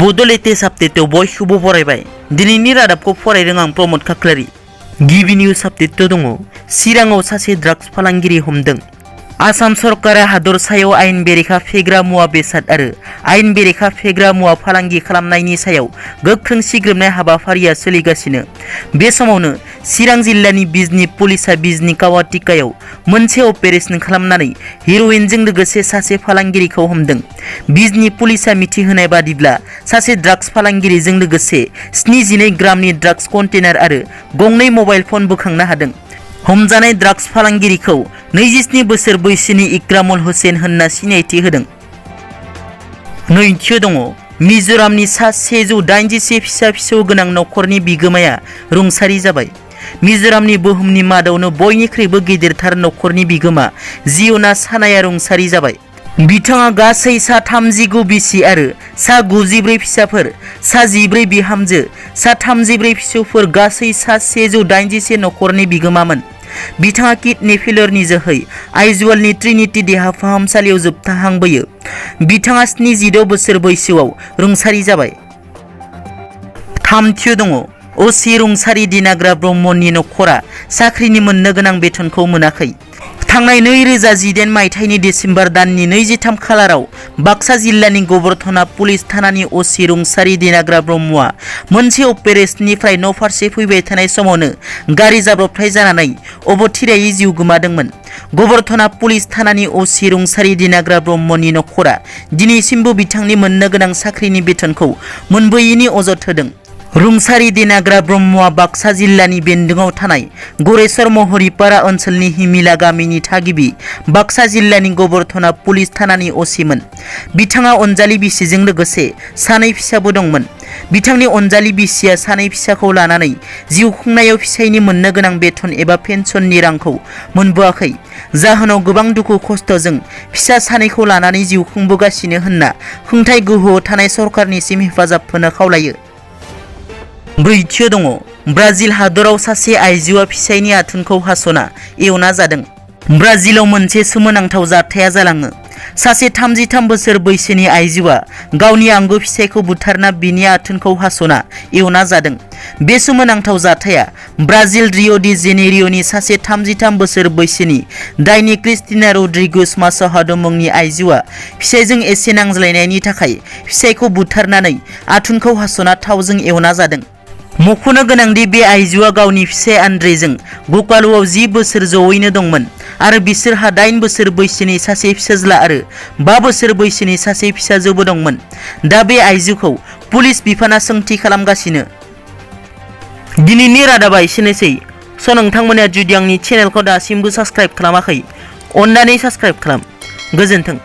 बड' लेटेस्ट आपडेटआव बयखौबो बरायबाय। दिनैनि रादाबखौ फरायदों आं प्रमद खाख्लारि। गिबि निउज आपडेटआव दङ चिराङाव सासे ड्राग्स फालांगिरि हमदों। आसाम सरकारा हादरसायाव आयेन बेरेखा फेग्रा मुवा बेसाद आरो आयेन बेरेखा फेग्रा मुवा फालांगि खालामनायनि सायाव गोख्रों सिग्रोमनाय हाबाफारिया सोलिगासिनो। बे समावनो चिरां जिल्लानि बिजनी पुलिसआ बिजनी कावाटिकायाव मोनसे अपारेशन खालामनानै हेर'इनजों लोगोसे सासे फालांगिरिखौ हमदों। बिजनी पुलिसआ मिथिहोनाय बादिब्ला सासे ड्राग्स फालांगिरिजों लोगोसे 72 ग्रामनि ड्राग्स कन्टेनार आरो गंनै मबाइल फन बोखांनो हादों। हमजानाय ड्राग्स फालांगिरिखौ 27 बोसोर बैसोनि इक्रामुल हुसैन होनना सिनायथि होदों। नैथियाव दङ मिज'रामनि सा 181 फिसा फिसौ गोनां नखरनि बिगोमाया रुंसारि जाबाय। मिज'रामनि बुहुमनि मादावनो बयनिख्रुइबो गिदिरथार नखरनि बिगोमा जिय'ना सानाया रुंसारि जाबाय। बिथाङा गासै सा 39 बिसि आरो सा 94 फिसाफोर, सा 14 बिहामजो, सा 34 फिसौफोर, गासै सा 181 नखरनि बिगोमामोन। बिथाङा किडनि फेलियरनि जोहै आइजवालनि ट्रिनिटी देहा फाहामसालियाव जोबथाहांबोयो। बिथाङा 76 बोसोर बैसोआव रुंसारि जाबाय। थामथियाव दङ अ.सि. रुंसारि दिनाग्रा ब्रह्मनि नखरा साख्रिनि मोननो गोनां बेथनखौ मोनाखै। थांनाय 2018 मायथाइनि डिसेम्बर दाननि 23 खालाराव बाक्सा जिल्लानि गबरधना पुलिस थानानि अ.सि. रुंसारि दिनाग्रा ब्रह्मआ मोनसे अपारेशननिफ्राय न' फारसे फैबाय थानाय समावनो गारि जाब्रबथाय जानानै अबथिरायै जिउ गोमादोंमोन। गबरधना पुलिस थानानि अ.सि. रुंसारि दिनाग्रा ब्रह्मनि नखरा दिनैसिमबो बिथांनि मोननो गोनां साख्रिनि बेथनखौ मोनबोयैनि अजद होदों। रुंसारि दिनाग्रा ब्रह्मआ बाक्सा जिल्लानि बेन्दोंआव थानाय गरेस्वर महरीपारा ओनसोलनि हिमिला गामिनि थागिबि बाक्सा जिल्लानि गबरधना पुलिस थानानि अ.सि.मोन। बिथाङा अनजालि बिसिजों लोगोसे सानै फिसाबो दंमोन। बिथांनि अनजालि बिसिया सानै फिसाखौ लानानै जिउ खुंनायाव फिसायनि मोननो गोनां बेथन एबा पेन्सननि रांखौ मोनबोआखै। जाहोनाव गोबां दुखु खस्थ'जों फिसा सानैखौ लानानै जिउ खुंबोगासिनो होनना खुंथाय गोहोआव थानाय सरकारनिसिम हेफाजाब होनो खावलायो। ब्रैथियाव दङ ब्राजिल हादराव सासे आइजोआ फिसायनि आथोनखौ हास'ना एवना जादों। ब्राजिलाव मोनसे सोमोनांथाव जाथाया जालाङो। सासे 33 बोसोर बैसोनि आइजोआ गावनि आंगो फिसायखौ बुथारना बिनि आथोनखौ हास'ना एवना जादों। बे सोमोनांथाव जाथाया ब्राजिल रिय' डि जेनेरिय'नि सासे 33 बोसोर बैसोनि डाइनी क्रिस्टिना रड्रिगुज माचाहादो मुंनि आइजोआ फिसायजों एसे नांज्लायनायनि थाखाय फिसायखौ बुथारनानै आथोनखौ हास'ना थावजों एवना जादों। मख'नो गोनांदि बे आइजोआ गावनि फिसाय आन्द्रेजों गकालुआव 10 बोसोर जयैनो दंमोन आरो बिसोरहा 8 बोसोर बैसोनि सासे फिसाज्ला आरो 5 बोसोर बैसोनि सासे फिसाजोबो दंमोन। दा बे आइजोखौ पुलिस बिफाना सोंथि खालामगासिनो। दिनैनि रादाबा एसेनोसै। नोंथांमोना जुदि आंनि चेनेलखौ दासिमबो साबस्क्राइब खालामाखै, अन्नानै साबस्क्राइब खालाम। गोजोन्थों।